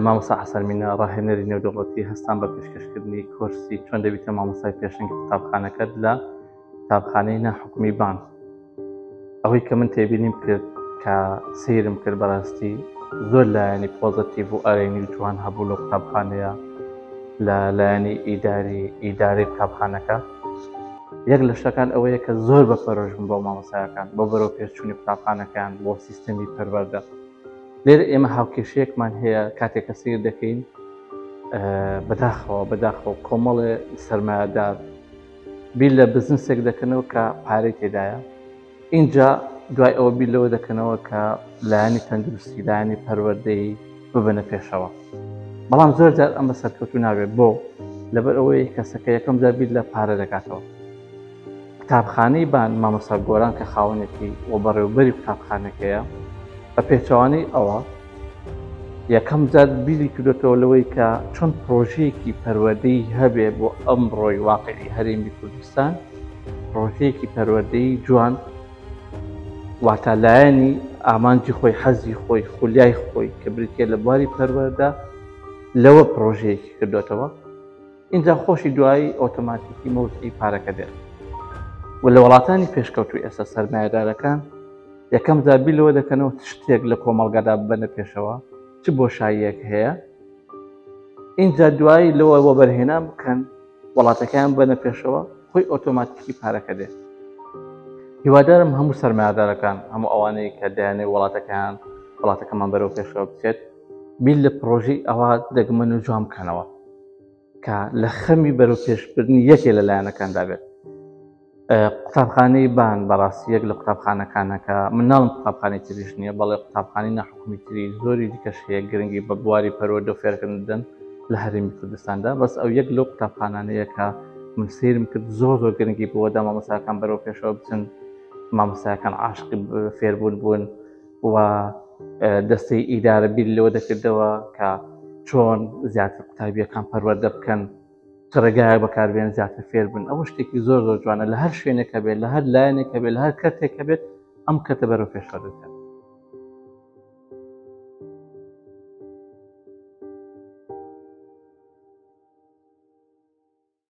مامۆستا حەسەن مینا ڕاهێنەری نێودەوڵەتی هەستان بە پێشکەشکردنی کۆرسی چۆن دەبیتە مامۆستای پێشەنگی قوتابخانەکەت لە قوتابخانەی ناحکومی بان. ئەوەی کە من تێبینیم کرد کە سەیرم کرد بەڕاستی زۆر لایەنی پۆزەتیڤ و ئەرێنی و جوان هەبوو لە قوتابخانەیە لە لایەنی ئیداری ئیدارەی قوتابخانەکە. یەک لە شتەکان ئەوەیە کە زۆر بە پەرۆش بوون بۆ مامۆستایەکان بۆ بەرەو پێشچوونی قوتابخانەکان بۆ سیستەمی پەروەردە. لێرە ئێمە هاوکێشەیەکمان هەیە کاتێک کە سیر دەکەین بەداخەوە بەداخەوە کۆمەڵێ سەرمایەدار بیر لە بزنسێک دەکەنەوە کە پارەی تێدایە اینجا دوای ئەوە بیر لەوە دەکەنەوە کە لایەنی تەندروستی لایەنی پەروەردەی ببنە پێشەوە بەڵام زۆر جار ئەمە سەرکەوتو نابێت بۆ لەبەر ئەوەی کەسەکە یەکەم جار بیر لە پارە دەکاتەوە قوتابخانەی بان مامۆستا گۆران کە خاوەنێتی و بەڕێوبەری قوتابخانەکەیە بە پێچەوانەی ئەوە یەکەم جار بیری کردوێتەوە لەوەی کە چۆن پرۆژەیەکی پەروەردەی هەبێ بۆ ئەمڕۆی واقعی هەرێمی کوردستان پرۆژەیەکی پەروەردەی جوان واتە لایەنی ئامانجی خۆی حەزی خۆی خولیای خۆی کە بریتە لە بواری پەروەردە لەوە پرۆژەیەکی کردوێتەوە ئینجا خۆشی دوایی ئۆتۆماتیکی مەوزعی پارەکە دێت و لە وڵاتانی پێشکەوتوو ئێستا سەرمایەدارەکان یەکەم جار بیر لەوە دەکەنەوە شتێک لە کۆمەڵگادا ببەنە پێشەوە چ بۆشاییەک هەیە اینجا دوایی لەوە وەبەرهێنان بکەن وڵاتەکەیان بەنە پێشەوە خۆی ئۆتۆماتیکی پارەکە دێت. هیوادارم هەموو سەرمایەدارەکان هەموو ئەوانەی کە دەیانەوێت وڵاتەکەیان وڵاتەکەمان بەرەو پێشەوە بچێت بیر لە پرۆژەی ئەوە دەگمەن و جوان بکەنەوە کە لە خەمی بەرەو پێشبردنی یەکێ لە لایەنەکاندا بێت. قوتابخانەی بان بەڕاستی یەک لە قوتابخانەکانەکە من ناڵم قوتابخانەی تریش نییە بەڵێ قوتابخانەی ناحکومی تری زۆری دیکەش هەیە گرنگی بە بواری پەروەردە و فێرکردن دەدەن لە هەرێمی کوردستاندا بەس ئەو یەک لەو قوتابخانانەیە کە من سەیرم کرد زۆر زۆر گرنگی بۆ دا مامۆستاکان بەرەو پێشەوە بچن مامۆستاکان عاشقی فێربوون بوون و دەستەی ئیدارە بیر لەوە دەکردەوە کە چۆن زیاتر قوتابیەکان پەروەردە بکەن چ ڕێگایەک بەکاربێن زیاتر فێر بن ئەوە شتێکی زۆر زۆر جوانە لە هەر شوێنێک هەبێت لە هەر لایەنێک هەبێت لە هەر کەرتێک هەبێت ئەم کەرتە بەرەو پێشەوە دەچێت.